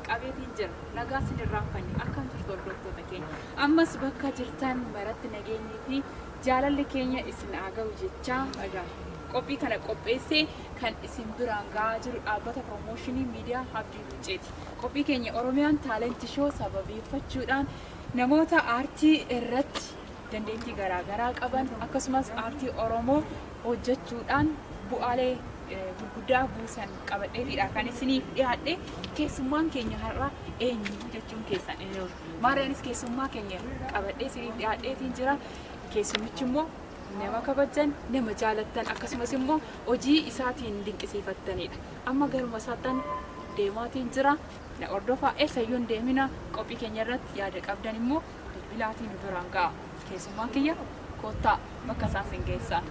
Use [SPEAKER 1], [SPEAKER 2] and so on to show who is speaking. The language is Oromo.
[SPEAKER 1] qabeetiin jira. Nagaa sin irraanfanne akkam jirtu hordoftoota keenya. Ammas bakka jirtan maratti nageenyii fi jaalalli keenya isin haa ga'u jechaa egaa qophii kana qopheessee kan isin biraan ga'aa jiru dhaabbata piroomooshinii miidiyaa Abdii Luucceeti. Qophii keenya Oromiyaan Taalent Shoo sababeeffachuudhaan namoota aartii irratti dandeettii garaa garaa qaban akkasumas aartii Oromoo hojjechuudhaan bu'aalee gurguddaa buusan qabadheetiidha kan isiniif dhiyaadhe. Keessummaan keenya har'a eenyu jechuun keessan inni oolu. Maariyaanis keessummaa keenya qabadhee isiniif dhiyaadheetiin jira. Keessummichi immoo nama kabajan, nama jaalattan akkasumas immoo hojii isaatiin dinqisiifattanidha. Amma garuma isaattan deemaatiin jira. Na hordofaa eessayyuu hin deemina qophii keenya irratti yaada qabdan immoo bilbilaatiin nu biraan ga'a. Keessummaan kiyya koottaa bakka isaan sin geessaa.